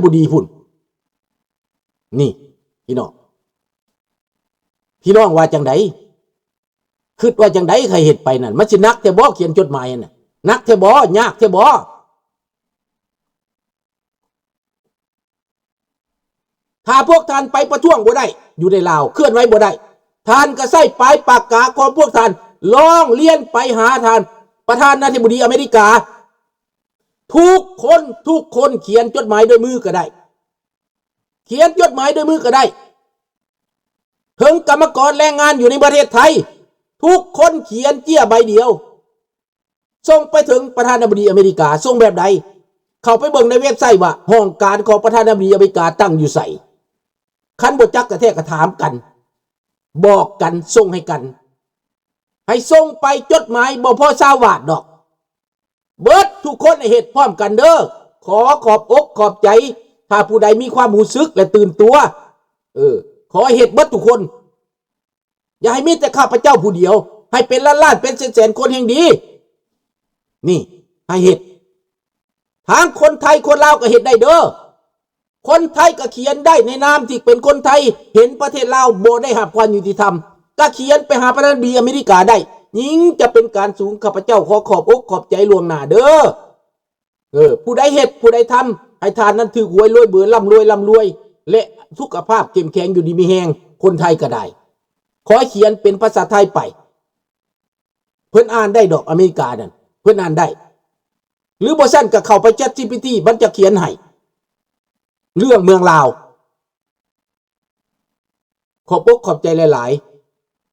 ບໍ່ດີພຸ້ນ. ນີ້ພີ່ນ້ອງ ພີ່ນ້ອງວ່າຈັ່ງໃດ? ຄິດວ່າຈັ່ງໃດ? ໃຫ້ເຮັດໄປນັ້ນ ມັນຊິໜັກແທ້ບໍ່? ຂຽນຈົດໝາຍຫັ້ນນະ ໜັກແທ້ບໍ່? ຍາກແທ້ບໍ່? ຖ້າພວກທ່ານໄປປະທ້ວງບໍ່ໄດ້ ຢູ່ໃນລາວ ເຄື່ອນໄຫວບໍ່ໄດ້ ທ່ານກໍໃຊ້ປາຍປາກກາຂອງພວກທ່ານ ຮ້ອງລຽນໄປຫາທ່ານປະທານາທິບໍດີອາເມລິກາ. ທຸກຄົນ ທຸກຄົນຂຽນຈົດໝາຍດ້ວຍມືກໍໄດ້ ຂຽນຈົດໝາຍດ້ວຍມືກໍໄດ້ ເຖິງກຳມະກອນແຮງງານຢູ່ໃນປະເທດໄທ ທຸກຄົນຂຽນເຈ້ຍໃບດຽວ ສົ່ງໄປເຖິງປະທານາທິບໍດີອາເມລິກາ. ສົ່ງແບບໃດ? ເຂົ້າໄປເບິ່ງໃນເວັບໄຊວ່າຫ້ອງການຂອງປະທານາທິບໍດີອາເມລິກາຕັ້ງຢູ່ໃສ. ຄັນບໍ່ຈັກແທ້ໆກໍຖາມກັນ ບອກກັນ ສົ່ງໃຫ້ກັນ ໃຫ້ສົ່ງໄປ. ຈົດໝາຍບໍ່ພໍຊາວບາດດອກ ເບິດທຸກຄົນໃຫ້ເຮັດພ້ອມກັນເດີ້. ຂໍຂອບອົກຂອບໃຈ ຖ້າຜູ້ໃດມີຄວາມຮູ້ສຶກ ແລະ ຕື່ນຕົວ ເອີ ຂໍໃຫ້ເຮັດເບິດທຸກຄົນ ຢ່າໃຫ້ມີແຕ່ຂ້າພະເຈົ້າຜູ້ດຽວ ໃຫ້ເປັນລ້ານໆ ເປັນແສນໆ ຄົນແຮ່ງດີ. ນີ້ ໃຫ້ເຮັດ ທາງຄົນໄທຄົນລາວກໍເຮັດໄດ້ເດີ້. ຄົນໄທກໍຂຽນໄດ້ໃນນາມທີ່ເປັນຄົນໄທ ເຫັນປະເທດລາວບໍ່ໄດ້ຮັບຄວາມຍຸຕິທຳ ກໍຂຽນໄປຫາປະທານາທິບໍດີອາເມລິກາໄດ້ ຍິ່ງຈະເປັນການສູງ. ຂ້າພະເຈົ້າຂໍຂອບອົກຂອບໃຈລ່ວງໜ້າເດີ້. ເອີ ຜູ້ໃດເຮັດ ຜູ້ໃດທຳ ໃຫ້ທ່ານນັ້ນຖືກຫວຍລວຍເບີ ລ່ຳລວຍ ລ່ຳລວຍ ແລະ ສຸຂະພາບເຂັ້ມແຂງ ຢູ່ດີມີແຮງ. ຄົນໄທກໍໄດ້ ຂໍຂຽນເປັນພາສາໄທໄປ ເພິ່ນອ່ານໄດ້ດອກ ອາເມລິການັ້ນ ເພິ່ນອ່ານໄດ້. ຫຼືບໍ່ຊັ້ນກໍເຂົ້າໄປ ChatGPT ມັນຈະຂຽນໃຫ້ ເລື່ອງເມືອງລາວ. ຂອບອົກຂອບໃຈຫຼາຍ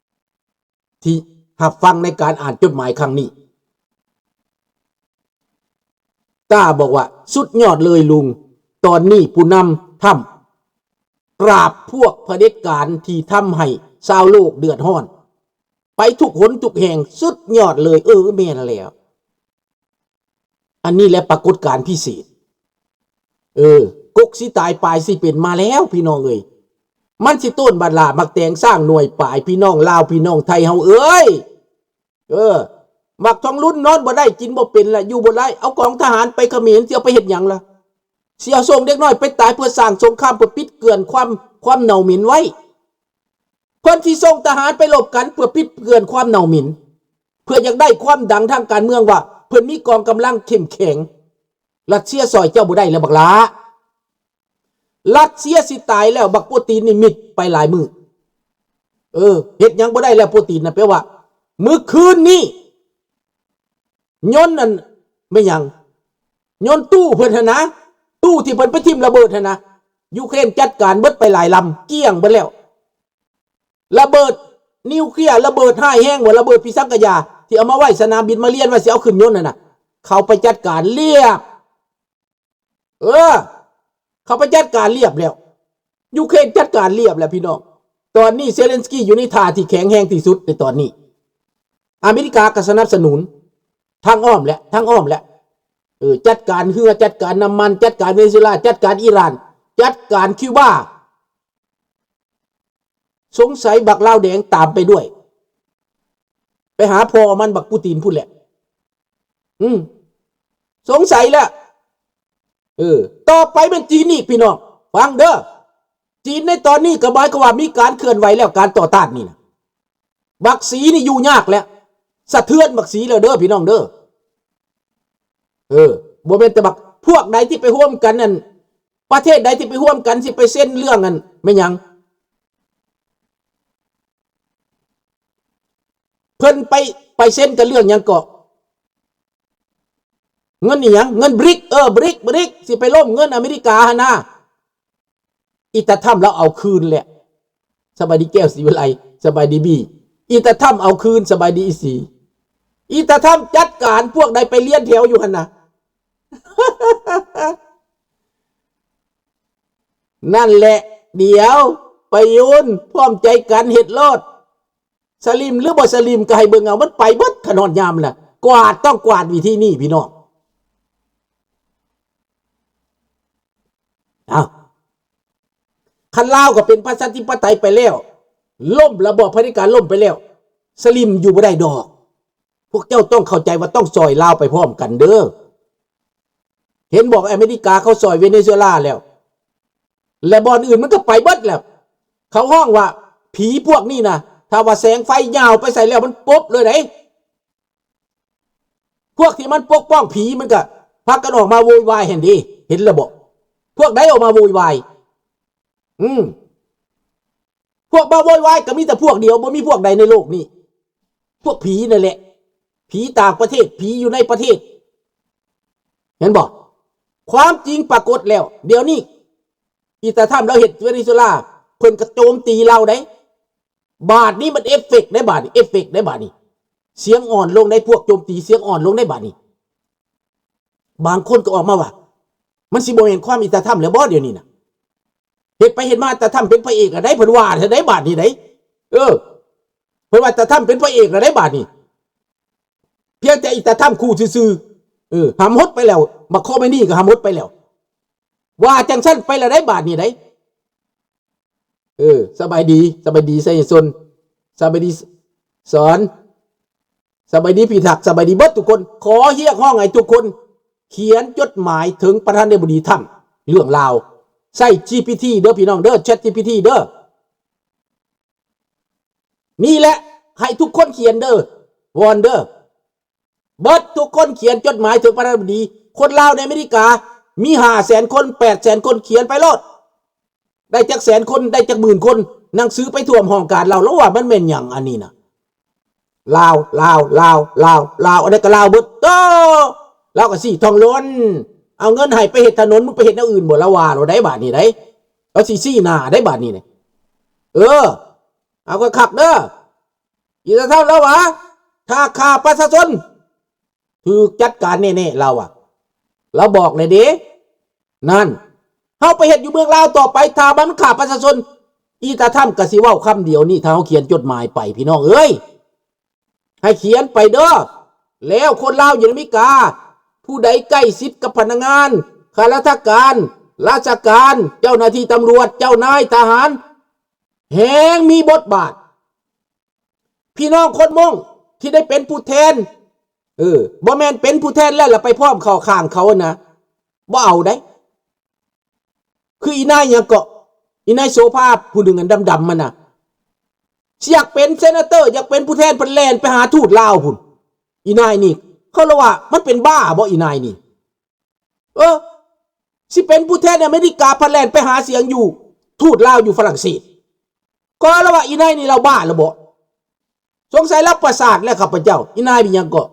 ໆ ທີ່ຮັບຟັງໃນການອ່ານຈົດໝາຍຄັ້ງນີ້. ຕ້າບອກວ່າ ສຸດຍອດເລີຍລຸງ, ຕອນນີ້ຜູ້ນຳທຳປາບພວກຜະເດັດການທີ່ທຳໃຫ້ຊາວໂລກເດືອດຮ້ອນ ໄປທຸກຫົນທຸກແຫ່ງ ສຸດຍອດເລີຍ. ເອີ ແມ່ນແລ້ວ ອັນນີ້ແຫຼະປາກົດການພິເສດ. ເອີ ກົກຊິຕາຍປາຍຊິເປັນມາແລ້ວພີ່ນ້ອງເອີຍ. ມັນຊິໂຕນບັດຫຼ້າໝາກແຕງຊ້າງໜ່ວຍປາຍ ພີ່ນ້ອງລາວ ພີ່ນ້ອງໄທເຮົາເອີຍ. ເອີ ບັກທອງລຸນນອນບໍ່ໄດ້ ກິນບໍ່ເປັນລະ ຢູ່ບໍ່ໄດ້. ເອົາກອງທະຫານໄປຂະເໝນ ຊິເອົາໄປເຮັດຫຍັງລະ? ຊິເອົາສົ່ງເດັກນ້ອຍໄປຕາຍເພື່ອສ້າງສົງຄາມ ເພື່ອປິດເກືອນຄວາມ ຄວາມເນົ່າເໝັນໄວ້. ເພິ່ນຊິສົ່ງທະຫານໄປລົບກັນເພື່ອປິດເກືອນຄວາມເນົ່າເໝັນ ເພື່ອຢາກໄດ້ຄວາມດັງທາງການເມືອງວ່າເພິ່ນມີກອງກຳລັງເຂັ້ມແຂງ. ຣັດເຊຍຊ່ອຍເຈົ້າບໍ່ໄດ້ແລ້ວບັກຫຼ້າ. ຣັດເຊຍຊິຕາຍແລ້ວ ບັກປູຕິນນີ້ມິດໄປຫຼາຍມື້. ເອີ ເຮັດຫຍັງບໍ່ໄດ້ແລ້ວປູຕິນນະ. ແປວ່າມື້ຄືນນີ້ ຍົນອັນ ແມ່ນຫຍັງ ຍົນຕູ້ເພິ່ນຫັ້ນນະ ຕູ້ທີ່ເພິ່ນໄປຖິ້ມລະເບີດຫັ້ນນະ ຢູເຄຣນຈັດການເບິດໄປຫຼາຍລຳ ກ້ຽງເບິດແລ້ວ. ລະເບີດນິວເຄລຍ ລະເບີດຮ້າຍແຮງບໍ່ ລະເບີດປີສັງກະຢາ ທີ່ເອົາມາໄວ້ສະໜາມບິນມາລຽນວ່າຊິເອົາຂຶ້ນຍົນຫັ້ນນະ ເຂົາໄປຈັດການລຽບ. ເອີ ເຂົາໄປຈັດການລຽບແລ້ວ. ຢູເຄຣນຈັດການລຽບແລ້ວພີ່ນ້ອງ. ຕອນນີ້ເຊເລັນສກີຢູ່ໃນທ່າທີ່ແຂງແຮງທີ່ສຸດໃນຕອນນີ້. ອາເມລິກາກໍສະໜັບສະໜູນທາງອ້ອມແຫຼະ ທາງອ້ອມແຫຼະ. ເອີ ຈັດການເຮືອ ຈັດການນ້ຳມັນ ຈັດການເວເນຊູເອລາ ຈັດການອີຣານ ຈັດການຄິວບາ. ສົງໄສບັກລາວແດງຕາມໄປດ້ວຍ ໄປຫາພໍ່ມັນບັກປູຕິນພຸ້ນແຫຼະ. ອືມ ສົງໄສແຫຼະ. ເອີ ຕໍ່ໄປແມ່ນຈີນອີກພີ່ນ້ອງ ຟັງເດີ້. ຈີນໃນຕອນນີ້ກໍໝາຍຄວາມວ່າມີການເຄື່ອນໄຫວແລ້ວ ການຕໍ່ຕ້ານນີ້ນະ. ບັກສີນີ້ຢູ່ຍາກແລ້ວ ສະເທືອນບັກສີແລ້ວເດີ້ພີ່ນ້ອງເດີ້. ເອີ ບໍ່ແມ່ນແຕ່ບັກ ພວກໃດທີ່ໄປຮ່ວມກັນນັ້ນ ປະເທດໃດທີ່ໄປຮ່ວມກັນ ຊິໄປເຊັນເລື່ອງນັ້ນແມ່ນຫຍັງ? ເພິ່ນໄປ ໄປເຊັນກັນເລື່ອງຫຍັງເກາະ? ເງິນອີຫຍັງ? ເງິນບຣິກ ເອີ ບຣິກ ບຣິກ ຊິໄປລົ້ມເງິນອາເມລິກາຫັ້ນນາ. ອີຕາທຳລາວເອົາຄືນແຫຼະ. ສະບາຍດີແກ້ວສີວິໄລ ສະບາຍດີບີ. ອີຕາທຳເອົາຄືນ ສະບາຍດີອີສີ. ອີຕາທຳຈັດການພວກໃດໄປລຽນແຖວຢູ່ຫັ້ນນະ. ນັ້ນແຫຼະ ດຽວປະຍຸນພ້ອມໃຈກັນເຮັດໂລດ. ສະລິມຫຼືບໍ່ສະລິມກໍໃຫ້ເບິ່ງເອົາ ມັນໄປເບິດ. ຄັນຮອດຍາມນະ ກວາດ ຕ້ອງກວາດວິທີນີ້ພີ່ນ້ອງ. ເອົ້າ ຄັນລາວກໍເປັນປະຊາທິປະໄຕໄປແລ້ວ ລົ້ມລະບອບຜະເດັດການລົ້ມໄປແລ້ວ ສະລິມຢູ່ບໍ່ໄດ້ດອກ. ພວກເຈົ້າຕ້ອງເຂົ້າໃຈວ່າຕ້ອງຊ່ອຍລາວໄປພ້ອມກັນເດີ້. ເຫັນບອກອາເມລິກາເຂົາຊ່ອຍເວເນຊູເອລາແລ້ວ ແລະ ບ່ອນອື່ນມັນກໍໄປເບິດແລ້ວ. ເຂົາຮ້ອງວ່າຜີພວກນີ້ນະ ຖ້າວ່າແສງໄຟຍາວໄປໃສແລ້ວ ມັນປົບເລີຍເດ້. ພວກທີ່ມັນປົກປ້ອງຜີມັນກໍພາກັນອອກມາໂວຍວາຍຫັ້ນເດ້. ເຫັນແລ້ວບໍ່? ພວກໃດອອກມາໂວຍວາຍ? ອືມ ພວກມາໂວຍວາຍກໍມີແຕ່ພວກດຽວ, ບໍ່ມີພວກໃດໃນໂລກນີ້. ພວກຜີນັ້ນແຫຼະ. ຜີຕ່າງປະເທດ, ຜີຢູ່ໃນປະເທດ. ເຫັນບໍ່? ຄວາມຈິງປາກົດແລ້ວ. ດຽວນີ້ ອີຕາທຳລາວເຮັດເວເນຊູເອລາ, ເພິ່ນກໍໂຈມຕີລາວໄດ໋. ບາດນີ້ມັນເອຟເຟັກໄດ໋ບາດນີ້, ເອຟເຟັກໄດ໋ບາດນີ້. ສຽງອ່ອນລົງໄດ໋, ພວກໂຈມຕີສຽງອ່ອນລົງໄດ໋ບາດນີ້. ບາງຄົນກໍອອກມາວ່າ ມັນຊິບໍ່ແມ່ນຄວາມອີຕາທຳແລ້ວບໍ່ດຽວນີ້ນະ? ເຮັດໄປເຮັດມາ ຕາທຳເປັນພະເອກລະໄດ໋ ເພິ່ນວ່າຊັ້ນໄດ໋ບາດນີ້ໄດ໋. ເອີ ເພິ່ນວ່າຕາທຳເປັນພະເອກລະໄດ໋ບາດນີ້. ພຽງແຕ່ອີຕາທຳຂູ່ຊື່ໆ. ເອີ ຫຳຫົດໄປແລ້ວ, ບັກຄອມເມນີກໍຫຳຫົດໄປແລ້ວ. ວ່າຈັ່ງຊັ້ນໄປລະໄດ໋ບາດນີ້ໄດ໋. ເອີ ສະບາຍດີ, ສະບາຍດີໄຊຍະຊົນ, ສະບາຍດີສອນ, ສະບາຍດີພິທັກ, ສະບາຍດີເບິດທຸກຄົນ. ຂໍຮຽກຮ້ອງໃຫ້ທຸກຄົນຂຽນຈົດໝາຍເຖິງປະທານາທິບໍດີທຳເລື່ອງລາວ. ໃຊ້ຈີພີທີເດີພີ່ນ້ອງເດີ, ແຊັດຈີພີທີເດີ. ນີ້ແຫຼະ ໃຫ້ທຸກຄົນຂຽນເດີ, ວອນເດີ. ເບິດທຸກຄົນຂຽນຈົດໝາຍເຖິງປະທານາທິບໍດີ. ຄົນລາວໃນອາເມລິກາມີຫ້າແສນຄົນ, ແປດແສນຄົນ, ຂຽນໄປໂລດ. ໄດ້ຈັກແສນຄົນ, ໄດ້ຈັກໝື່ນຄົນ, ໜັງສືໄປຖ້ວມຫ້ອງການລາວ. ລາວວ່າມັນແມ່ນຫຍັງອັນນີ້ນະ? ລາວ ລາວ ລາວ ລາວ ລາວ ອັນໃດກໍລາວເບິດ. ໂຕ ລາວກໍຊີ້ທ້ອງໂລນ, ເອົາເງິນໃຫ້ໄປເຮັດຖະໜົນ, ມຶງໄປເຮັດແນວອື່ນບໍ່? ລາວວ່າໂລດໄດ໋ບາດນີ້ໄດ໋. ລາວຊິຊີ້ໜ້າໄດ໋ບາດນີ້. ເອີ ເອົາຄັກໆເດີ. ອີຕາທຳລາວວ່າ ຖ້າຂ້າປະຊາຊົນຖືກຈັດການແນ່ໆ ລາວວ່າ, ລາວບອກແລ້ວເດ້. ນັ້ນ ເຮົາໄປເຮັດຢູ່ເມືອງລາວຕໍ່ໄປ, ຖ້າມັນຂ້າປະຊາຊົນ, ອີຕາທຳກໍຊິເວົ້າຄຳດຽວນີ້ ຖ້າເຮົາຂຽນຈົດໝາຍໄປ, ພີ່ນ້ອງເອີຍ, ໃຫ້ຂຽນໄປເດີ. ແລ້ວຄົນລາວຢູ່ອາເມລິກາ, ຜູ້ໃດໃກ້ຊິດກັບພະນັກງານ, ຂ້າລາຊະການ, ລາຊະການ, ເຈົ້າໜ້າທີ່ຕຳຫຼວດ, ເຈົ້ານາຍທະຫານ, ແຮ່ງມີບົດບາດ. ພີ່ນ້ອງຄົນມົ້ງທີ່ໄດ້ເປັນຜູ້ແທນ, ເອີ ບໍ່ແມ່ນເປັນຜູ້ແທນແລ້ວລະໄປພ້ອມເຂົ້າຂ້າງເຂົານະ, ບໍ່ເອົາໄດ໋. ຄືອີນາຍຫຍັງເກາະ, ອີນາຍໂສພາຜູ້ໜຶ່ງອັນດຳໆຫັ້ນນະ, ຊິຢາກເປັນເຊນາເຕີ, ຢາກເປັນຜູ້ແທນ, ເພິ່ນແລ່ນໄປຫາທູດລາວພຸ້ນ. ອີນາຍນີ້ ເຂົາລະວ່າມັນເປັນບ້າບໍ ອີນາຍນີ້? ເອີ ຊິເປັນຜູ້ແທນອາເມລິກາ ພັດແລ່ນໄປຫາສຽງຢູ່ທູດລາວຢູ່ຝຣັ່ງເສດ. ກໍລະວ່າອີນາຍນີ້ລາວບ້າລະບໍ? ສົງໄສລາວປະສາດແລ້ວຂ້າພະເຈົ້າ. ອີນາຍເປັນຫຍັງເກາະ?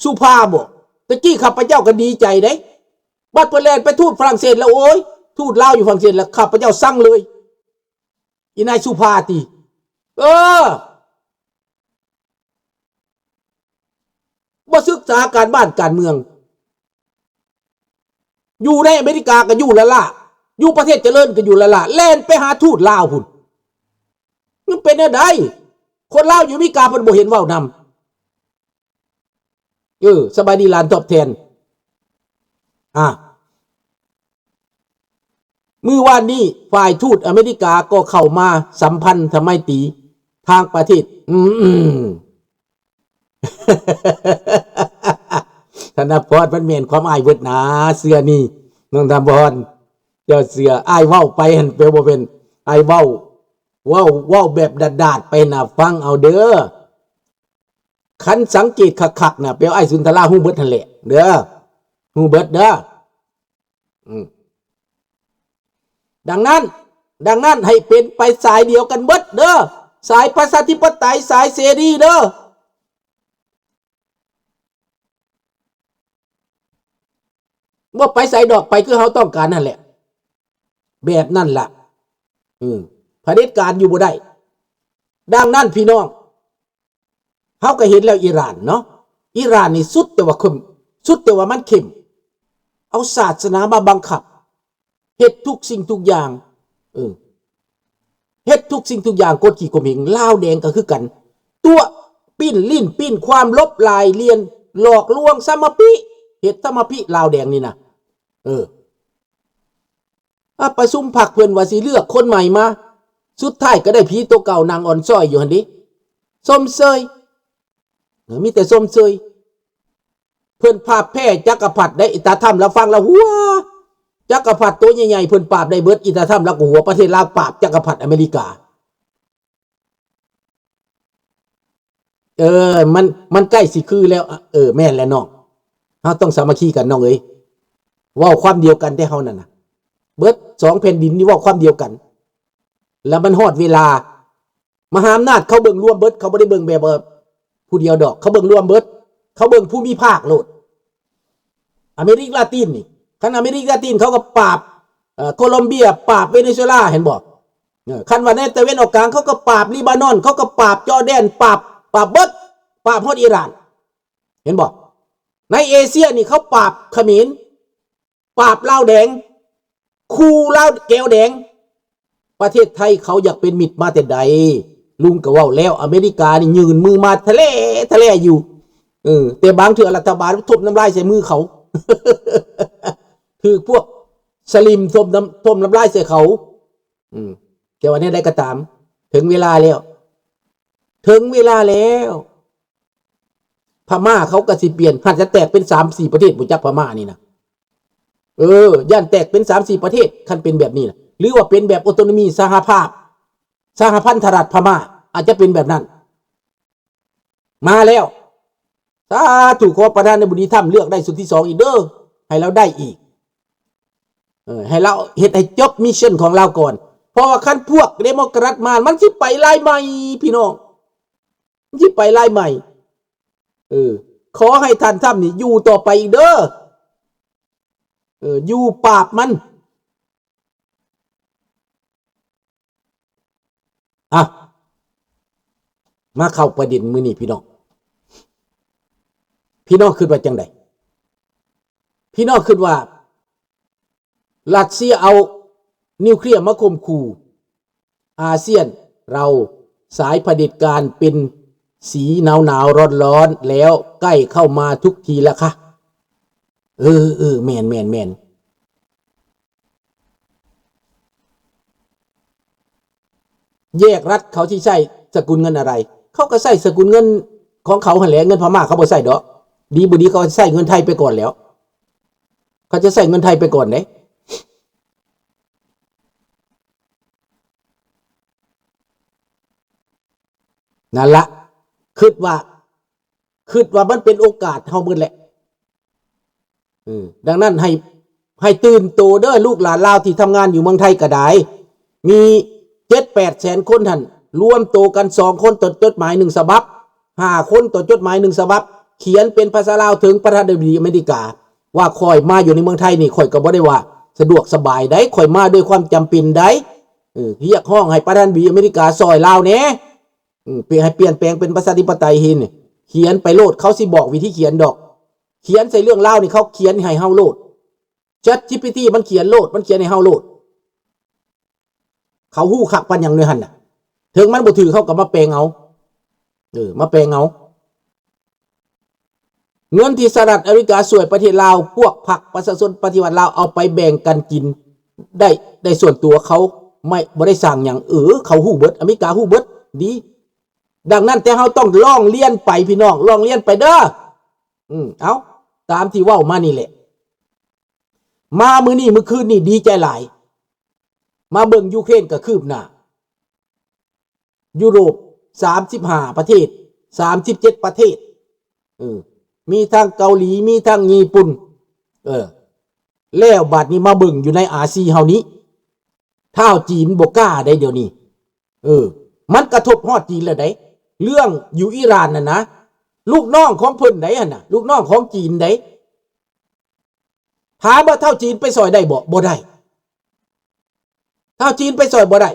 ສຸພາບໍ? ຕະກີ້ຂ້າພະເຈົ້າກໍດີໃຈເດ້, ບັດເພິ່ນແລ່ນໄປທູດຝຣັ່ງເສດແລ້ວ, ໂອ້ຍ, ທູດລາວຢູ່ຝຣັ່ງເສດແລ້ວ ຂ້າພະເຈົ້າຊັງເລີຍ. ອີນາຍສຸພາຕິ? ເອີ. ບໍ່ສຶກສາການບ້ານການເມືອງ, ຢູ່ໃນອາເມລິກາກໍຢູ່ລ້າໆ, ຢູ່ປະເທດຈະເລີນກໍຢູ່ລ້າໆ, ແລ່ນໄປຫາທູດລາວພຸ້ນ. ມັນເປັນແນວໃດ? ຄົນລາວຢູ່ອາເມລິກາເພິ່ນບໍ່ເຫັນເວົ້ານຳ. ເອີ ສະບາຍດີຫຼານຕອບແທນ. ອ່າ ມື້ວານນີ້ ຝ່າຍທູດອາເມລິກາກໍເຂົ້າມາສຳພັນທຳໄມຕີທາງປະເທດ. ອືມ ທະນະພອນ ມັນແມ່ນຄວາມອ້າຍເບິດນາ, ເຊື່ອນີ້ ນ້ອງທະນະພອນ, ເຈົ້າເຊື່ອ. ອ້າຍເວົ້າໄປຫັ້ນ ແປວ່າບໍ່ແມ່ນ, ອ້າຍເວົ້າ, ເວົ້າ, ເວົ້າແບບດາດໆໄປນະ, ຟັງເອົາເດີ. ຄັນສັງເກດຄັກໆນະ, ແປວ່າອ້າຍສຸນທະລາຮູ້ເບິດຫັ້ນແຫຼະເດີ, ຮູ້ເບິດເດີ. ອືມ ດັ່ງນັ້ນ, ດັ່ງນັ້ນໃຫ້ເປັນໄປສາຍດຽວກັນເບິດເດີ, ສາຍປະຊາທິປະໄຕ, ສາຍເສລີເດີ. ບໍ່ໄປໃສດອກ, ໄປຄືເຮົາຕ້ອງການຫັ້ນແຫຼະ, ແບບນັ້ນລະ. ອືມ ຜະເດັດການຢູ່ບໍ່ໄດ້. ດັ່ງນັ້ນພີ່ນ້ອງ, ເຮົາກໍເຫັນແລ້ວ ອີຣານເນາະ, ອີຣານນີ້ສຸດແຕ່ວ່າເຂັ້ມ, ສຸດແຕ່ວ່າມັນເຂັ້ມ, ເອົາສາສະໜາມາບັງຄັບ, ເຮັດທຸກສິ່ງທຸກຢ່າງ, ເອີ ເຮັດທຸກສິ່ງທຸກຢ່າງ, ກົດຂີ່ຂົ່ມເຫງ. ລາວແດງກໍຄືກັນ, ຕົວະ, ປີ້ນລີ້ນ, ປີ້ນຄວາມ, ຫຼົບລາຍລຽນ, ຫຼອກລວງ, ສຳມະປິ, ເຮັດສຳມະປິ, ລາວແດງນີ້ນະ, ເອີ. ອາ ປະຊຸມພັກເພິ່ນວ່າຊິເລືອກຄົນໃໝ່ມາ, ສຸດທ້າຍກໍໄດ້ຜີໂຕເກົ່ານັ່ງອ່ອນຊ້ອຍຢູ່ຫັ້ນເດ. ຊົມເຊີຍ, ເອີ ມີແຕ່ຊົມເຊີຍ. ເພິ່ນພາບແພ້ຈັກກະພັດໄດ໋, ຕາທຳລາວຟັງລາວຫົວ, ເ ຈັກກະພັດໂຕໃຫຍ່ໆ ເພິ່ນປາບໄດ້ເບິດ. ອີຕາທຳລາວກໍຫົວ ປະເທດລາວປາບຈັກກະພັດອາເມລິກາ. ເອີ ມັນ ມັນໃກ້ຊິຄືແລ້ວ. ເອີ ແມ່ນແຫຼະນ້ອງ, ເຮົາຕ້ອງສາມັກຄີກັນນ້ອງເອີຍ. ເວົ້າຄວາມດຽວກັນແທ້ເຮົານັ້ນນະ, ເບິດສອງແຜ່ນດິນນີ້ເວົ້າຄວາມດຽວກັນ. ແລ້ວມັນຮອດເວລາ ມະຫາອຳນາດເຂົາເບິ່ງລວມເບິດ, ເຂົາບໍ່ໄດ້ເບິ່ງແບບວ່າຜູ້ດຽວດອກ, ເຂົາເບິ່ງລວມເບິດ, ເຂົາເບິ່ງພູມິພາກໂລດ. ອາເມລິກາລາຕິນນີ້ ຄັນອາເມລິກາລາຕິນເຂົາກໍປາບ ເອີ ໂຄລັມເບຍ, ປາບເວເນຊູເອລາ ເຫັນບໍ່? ເອີ ຄັນວ່າໃນຕາເວັນອອກກາງ ເຂົາກໍປາບລີບານອນ, ເຂົາກໍປາບຈໍແດນ, ປາບ ປາບເບິດ, ປາບຮອດອີຣານ, ເຫັນບໍ່? ໃນເອເຊຍນີ້ເຂົາປາບຂະເໝນ, ປາບລາວແດງ, ຂູ່ລາວແກວແດງ. ປະເທດໄທເຂົາຢາກເປັນມິດມາແຕ່ໃດ? ລຸງກໍເວົ້າແລ້ວ, ອາເມລິການີ້ຍື່ນມືມາທະແຫຼທະແຫຼຢູ່. ເອີ ແຕ່ບາງເທື່ອລັດຖະບານຖົມນ້ຳລາຍໃສ່ມືເຂົາ, ຖືກພວກສະລິມຖົມນ້ຳ ຖົມນ້ຳລາຍໃສ່ເຂົາ. ອືມ ແຕ່ວ່າແນວໃດກໍຕາມ, ເຖິງເວລາແລ້ວ, ເຖິງເວລາແລ້ວ. ພະມ້າເຂົາກໍຊິປ່ຽນ, ຫາກຈະແຕກເປັນສາມສີ່ປະເທດ, ບໍ່ຈັກພະມ້ານີ້ນະ. ເອີ ຢ້ານແຕກເປັນສາມສີ່ປະເທດ, ຄັນເປັນແບບນີ້ນະ, ຫຼືວ່າເປັນແບບໂອໂຕໂນມີ ສະຫະພາບ ສະຫະພັນທະລັດພະມ້າ, ອາດຈະເປັນແບບນັ້ນ. ມາແລ້ວ, ສາທຸ, ຂໍປະທານາທິບໍດີທຳເລືອກໄດ້ຊຸດທີສອງອີກເດີ້, ໃຫ້ລາວໄດ້ອີກ. ເອີ ໃຫ້ລາວເຮັດໃຫ້ຈົບມິດຊັນຂອງລາວກ່ອນ, ເພາະວ່າຄັນພວກເດໂມແຄຣັດມາ, ມັນຊິໄປລາຍໃໝ່ ພີ່ນ້ອງ. ມັນຊິໄປລາຍໃໝ່. ເອີ ຂໍໃຫ້ທ່ານທຳນີ້ຢູ່ຕໍ່ໄປອີກເດີ້. ເອີ ຢູ່ປາບມັນ. ອ່ະ ມາເຂົ້າປະເດັນມື້ນີ້ພີ່ນ້ອງ. ພີ່ນ້ອງຄິດວ່າຈັ່ງໃດ? ພີ່ນ້ອງຄິດວ່າ ຣັດເຊຍເອົານິວເຄລຍມາຂົ່ມຂູ່ອາຊຽນເຮົາ, ສາຍຜະເດັດການເປັນສີໜາວໆ ຮ້ອນໆ ແລ້ວໃກ້ເຂົ້າມາທຸກທີລະຄະ. ເອີ ເອີ ແມ່ນໆໆ. ແຍກລັດເຂົາຊິໃຊ້ສະກຸນເງິນອະໄລ? ເຂົາກໍໃຊ້ສະກຸນເງິນຂອງເຂົາຫັ້ນແຫຼະ, ເງິນພະມ້າເຂົາບໍ່ໃຊ້ດອກ. ດີບໍ່ດີເຂົາໃຊ້ເງິນໄທໄປກ່ອນແລ້ວ, ເຂົາຈະໃຊ້ເງິນໄທໄປກ່ອນເດ້. ນັ້ນລະ, ຄິດວ່າ ຄິດວ່າມັນເປັນໂອກາດເຮົາເບິດແຫຼະ. ເອີ ດັ່ງນັ້ນໃຫ້ ໃຫ້ຕື່ນໂຕເດີ້ ລູກຫຼານລາວທີ່ທຳງານຢູ່ເມືອງໄທກໍໄດ້, ມີເຈັດແປດແສນຄົນຫັ້ນ ລວມໂຕກັນສອງຄົນຕໍ່ຈົດໝາຍໜຶ່ງສະບັບ, ຫ້າຄົນຕໍ່ຈົດໝາຍໜຶ່ງສະບັບ, ຂຽນເປັນພາສາລາວເຖິງປະທານາທິບໍດີອາເມລິກາ ວ່າຂ້ອຍມາຢູ່ໃນເມືອງໄທນີ້ ຂ້ອຍກໍບໍ່ໄດ້ວ່າສະດວກສະບາຍໃດ, ຂ້ອຍມາດ້ວຍຄວາມຈຳເປັນໃດ. ເອີ ຮຽກຮ້ອງໃຫ້ປະທານາທິບໍດີອາເມລິກາຊ່ອຍລາວແດ່. ອືມ ເປັນ ໃຫ້ປ່ຽນແປງເປັນປະຊາທິປະໄຕເຫັນ, ຂຽນໄປໂລດ, ເຂົາຊິບອກວິທີຂຽນດອກ. ຂຽນໃສ່ເລື່ອງລາວນີ້ ເຂົາຂຽນໃຫ້ເຮົາໂລດ. ChatGPT ມັນຂຽນໂລດ, ມັນຂຽນໃຫ້ເຮົາໂລດ. ເຂົາຮູ້ຄັກປານຫຍັງເນາະຫັ້ນນະ. ເຖິງມັນບໍ່ຖືກ ເຮົາກໍມາແປງເອົາ. ເອີ ມາແປງເອົາ. ເງິນທີ່ສະຫະລັດອາເມລິກາຊ່ວຍປະເທດລາວ, ພວກພັກປະຊາຊົນປະຕິວັດລາວເອົາໄປແບ່ງກັນກິນໄດ້ ໄດ້ສ່ວນຕົວເຂົາ, ໄມ່ ບໍ່ໄດ້ສ້າງຫຍັງ. ເອີ ເຂົາຮູ້ເບິດ, ອາເມລິກາຮູ້ເບິດ. ດີ. ດັ່ງນັ້ນ ແຕ່ເຮົາຕ້ອງຮ້ອງລຽນໄປ ພີ່ນ້ອງ, ຮ້ອງລຽນໄປເດີ້. ອືມ ເອົາ ຕາມທີ່ເວົ້າມານີ້ແຫຼະ. ມາມື້ນີ້ ມື້ຄືນນີ້ ດີໃຈຫຼາຍ. ມາເບິ່ງຢູເຄຣນກໍຄືບໜ້າ. ຢູໂຣບ ສາມສິບຫ້າປະເທດ, ສາມສິບເຈັດປະເທດ. ເອີ ມີທັງເກົາຫຼີ, ມີທັງຍີ່ປຸ່ນ. ເອີ ແລ້ວບາດນີ້ມາເບິ່ງຢູ່ໃນອາຊີເຮົານີ້, ທ້າວຈີນບໍ່ກ້າໃດດຽວນີ້. ເອີ ມັນກະທົບຮອດຈີນແລ້ວໃດ. ເລື່ອງຢູ່ອີຣານນັ້ນນະ, ລູກນ້ອງຂອງເພິ່ນໃດຫັ້ນນະ, ລູກນ້ອງຂອງຈີນໃດ. ຖາມວ່າທ້າວຈີນໄປຊ່ອຍໄດ້ບໍ່? ບໍ່ໄດ້. ທ້າວຈີນໄປຊ່ອຍບໍ່ໄດ້.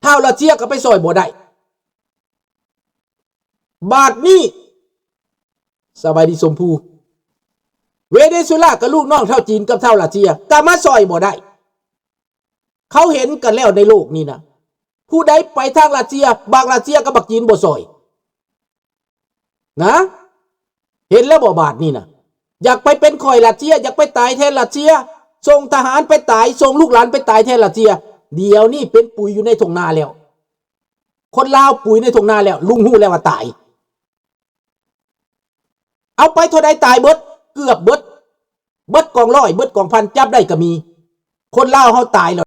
ທ້າວຣັດເຊຍກໍໄປຊ່ອຍບໍ່ໄດ້. ບາດນີ້ ສະບາຍດີຊົມພູ, ເວເນຊູເອລາກໍລູກນ້ອງທ້າວຈີນກັບທ້າວຣັດເຊຍ ກໍມາຊ່ອຍບໍ່ໄດ້. ເຂົາເຫັນກັນແລ້ວໃນໂລກນີ້ນະ, ຜູ້ໃດໄປທາງຣັດເຊຍ, ບັກຣັດເຊຍກັບບັກຈີນບໍ່ຊ່ອຍນະ. ເຫັນແລ້ວບໍ່ບາດນີ້ນະ? ຢາກໄປເປັນຂ້ອຍຣັດເຊຍ, ຢາກໄປຕາຍແທນຣັດເຊຍ, ສົ່ງທະຫານໄປຕາຍ, ສົ່ງລູກຫຼານໄປຕາຍແທນຣັດເຊຍ. ດຽວນີ້ເປັນປຸຍຢູ່ໃນທົ່ງນາແລ້ວ. ຄົນລາວປຸຍໃນທົ່ງນາແລ້ວ, ລຸງຮູ້ແລ້ວວ່າຕາຍ. ເອົາໄປເທົ່າໃດຕາຍເບິດ, ເກືອບເບິດ, ເບິດກອງຮ້ອຍ, ເບິດກອງພັນ, ຈັບໄດ້ກໍມີ. ຄົນລາວເຮົາຕາຍແລ້